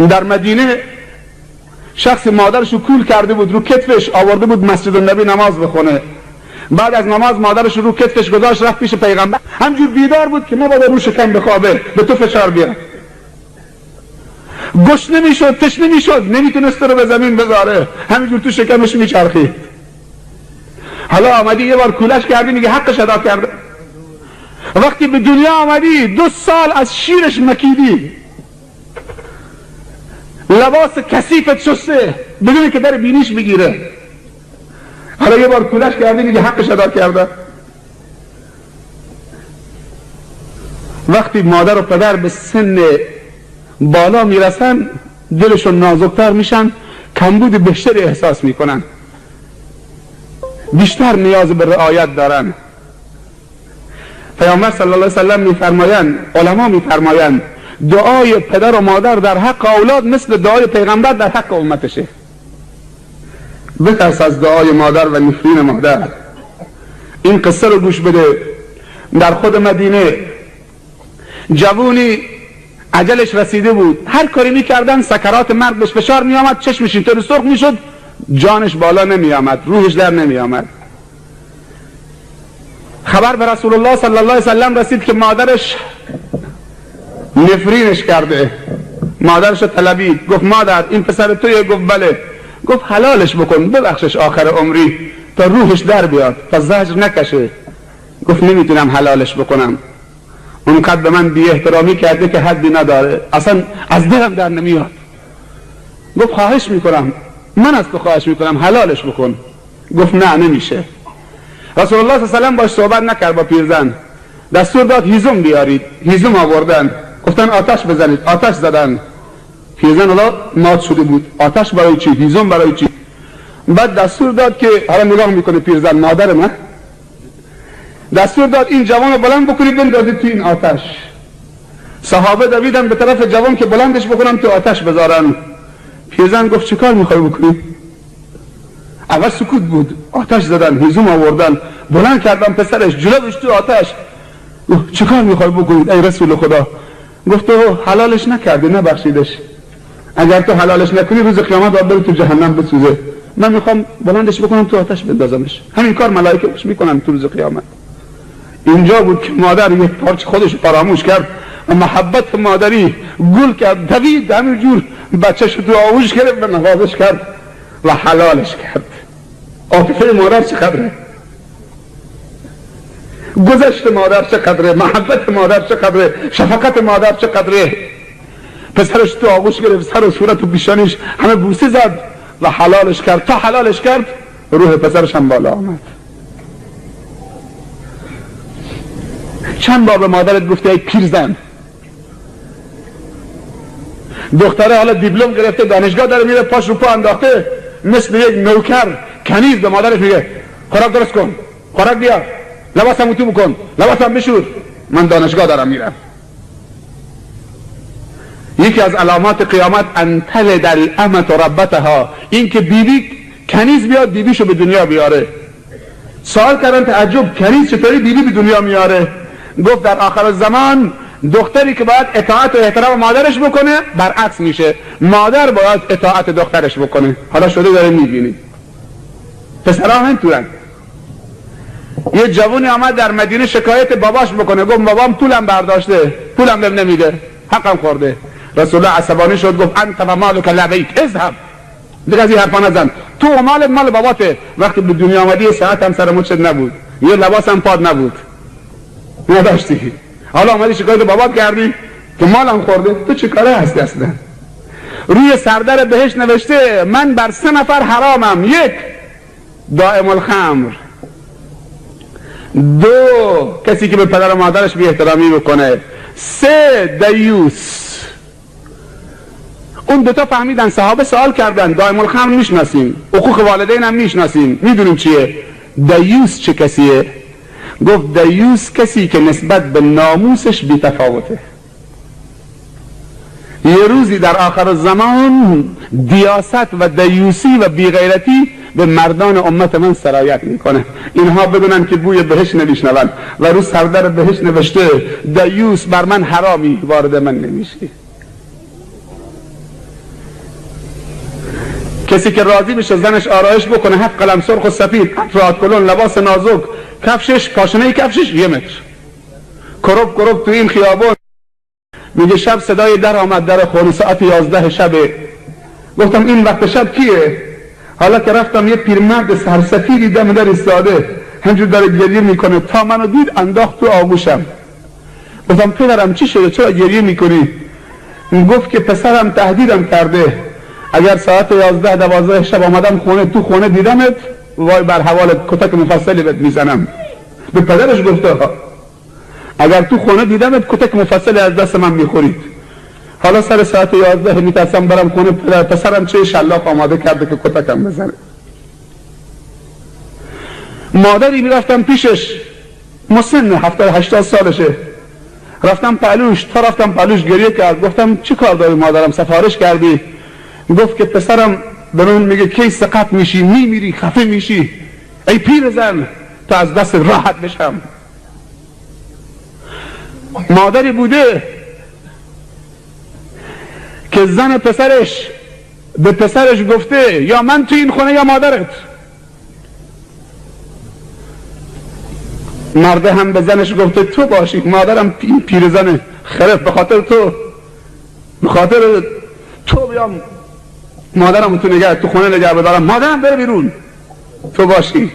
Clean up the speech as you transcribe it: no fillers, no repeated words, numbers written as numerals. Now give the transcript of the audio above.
در مدینه شخص مادرش رو کول کرده بود، رو کتفش آورده بود مسجد النبی نماز بخونه. بعد از نماز مادرش رو کتفش گذاشت، رفت پیش پیغمبر. همجور بیدار بود که مبادا رو شکم بخوابه، به تو فشار بیاد. گشنه میشد، تشنه میشد، نمیتونست رو به زمین بذاره، همینجور تو شکمش میچرخید. حالا آمدی یه بار کولش کردی، میگه حقش ادا کرده. وقتی به دنیا آمدی 2 سال از شیرش مکیدی، لباس کثیفت شسته بدون که در بینیش بگیره. حالا یه بار کولش کردی، میگه حقش ادا کرده. وقتی مادر و پدر به سن بالا میرسن، دلشون نازکتر میشن، کمبود بیشتری احساس میکنن، بیشتر نیاز به رعایت دارن. پیامبر صلی الله علیه وسلم میفرمایند، علما میفرمایند، دعای پدر و مادر در حق اولاد مثل دعای پیغمبر در حق امتشه. بترس از دعای مادر و نفرین مادر. این قصه رو گوش بده. در خود مدینه جوونی عجلش رسیده بود، هر کاری میکردن سکرات مرگ بهش فشار میآمد، چشمش اینطوری سرخ میشد، جانش بالا نمیآمد، روحش در نمیآمد. خبر به رسول الله صلی الله علیه وسلم رسید که مادرش نفرینش کرده. مادرش طلبید، گفت مادر این پسر تویه؟ گفت بله. گفت حلالش بکن، ببخشش آخر عمری تا روحش در بیاد، تا زجر نکشه. گفت نمیتونم حلالش بکنم، اونقدر به من بی احترامی کرده که حدی نداره، اصلا از دلم در نمیاد. گفت خواهش میکنم، من از تو خواهش میکنم حلالش بکن. گفت نه نمیشه. رسول الله صلی الله علیه و سلم باش صحبت نکرد با پیرزن، دستور داد هیزم بیارید. هیزم آوردن، گفتن آتش بزنید. آتش زدن. پیرزن حالا مات شده بود، آتش برای چی، هیزم برای چی؟ بعد دستور داد که حالا نگاه میکنه پیرزن مادر من، دستور داد این جوان رو بلند بکنید بندازید تو این آتش. صحابه دویدن به طرف جوان که بلندش بکنم تو آتش بذارن. پیرزن گفت چیکار میخوای بکنی؟ اول سکوت بود، آتش زدن، هیزم آوردن، بلند کردن پسرش، جلوش تو آتش. چیکار میخوای بکنید ای رسول خدا؟ گفت تو حلالش نکردی، نبخشیدش. اگر تو حلالش نکنی روز قیامت باید بری تو جهنم بسوزه. من میخوام بلندش بکنم تو آتش بندازمش. همین کار ملائکه بهش میکنن تو روز قیامت. اینجا بود که مادر یک پارچه خودش فراموش کرد و محبت مادری گل کرد، دوید همینجور بچه‌ش تو آغوش گرفت و نوازش کرد و حلالش کرد. عاطفه مادر چقدره، گذشت مادر چقدره، محبت مادر چقدره، شفقت مادر چقدره. پسرش تو آغوش گرفت، سر و صورت و پیشانیش همه بوسه زد و حلالش کرد. تا حلالش کرد روح پسرش هم بالا آمد. چند بار به مادرت گفته ای پیرزن؟ دختره حالا دیپلم گرفته، دانشگاه داره میره، پاش رو پا انداخته مثل یک نوکر کنیز به مادرش میگه خوراک درست کن، خوراک بیار، لباسم اتو بکن، لباسم بشور، من دانشگاه دارم میرم. یکی از علامات قیامت ان تلد الامة ربتها، این که بیبی کنیز بیاد بیبیشو به دنیا بیاره. سوال کردن تعجب، کنیز چطوری بیبی به دنیا میاره؟ گفت در آخر زمان دختری که باید اطاعت و احترام مادرش بکنه برعکس میشه، مادر باید اطاعت دخترش بکنه. حالا شده داره میبینی پسرها همینطورن. یه جوونی آمد در مدینه شکایت باباش بکنه، گفت بابام پولم برداشته، پولم بهم نمیده، حقم خورده. رسول الله عصبانی شد، گفت انت و مالک لبیک اذهب، دیگه از این حرفا نزن، تو و مالت مال باباته. وقتی به دنیا آمدی یه ساعت هم سر مچت نبود، یه لباس هم پاد نبود، نداشتی، حالا آمدی شکایت بابات کردی که مالم خورده، تو چه کاره هستی اصلا؟ روی سردر بهش نوشته من بر 3 نفر حرامم، 1 دائم الخمر، 2 کسی که به پدر و مادرش بی احترامی بکنه، 3 دیوس. اون دوتا فهمیدن، صحابه سوال کردن، دائم الخمر میشناسیم، حقوق والدین هم میشناسیم، میدونیم چیه، دیوس چه کسیه؟ گفت دیوس کسی که نسبت به ناموسش بی تفاوته. یه روزی در آخر زمان دیاست و دیوسی و بیغیرتی به مردان امت من سرایت میکنه. اینها بدونن که بوی بهش نمیشنون و رو سردر بهش نوشته دیوس بر من حرامی، وارد من نمیشی. کسی که راضی بشه زنش آرایش بکنه، 7 قلم سرخ و سفید، عطر کلون، لباس نازک، کفشش، پاشنه کفشش 1 متر، کرب کرب تو این خیابون. میگه شب صدای در آمد، در خونه، ساعت 11 شب. گفتم این وقت شب کیه؟ حالا که رفتم یه پیرمرد سرسفیدی دم در ایستاده، همجور داره گریه میکنه. تا منو دید انداخت تو آغوشم. گفتم پدرم چی شده، چرا گریه میکنی؟ گفت که پسرم تهدیدم کرده، اگر ساعت 11 12 شب آمدم خونه، تو خونه دیدمت، وای بر حوالت، کتک مفصلی بهت میزنم. به پدرش گفته اگر تو خونه دیدمت کتک مفصلی از دست من میخورید. حالا سر ساعت 11 میترسم برم خونه پدر، پسرم چه شلاق آماده کرده که کتکم بزنه. مادری میرفتم پیشش، مسن 70 80 سالشه، رفتم پهلوش، تا رفتم پهلوش گریه کرد. گفتم چی کار داری مادرم، سفارش کردی؟ گفت که پسرم به من میگه کی سقط میشی، میمیری، خفه میشی، ای پیر زن، تا از دست راحت بشم. مادری بوده که زن پسرش به پسرش گفته یا من تو این خونه یا مادرت. مرده هم به زنش گفته تو باشی، مادرم این پیرزن خرف، به خاطر تو، به خاطر تو بیام مادرم تو نگه، تو خونه نگه بدارم، مادرم بره بیرون، تو باشی.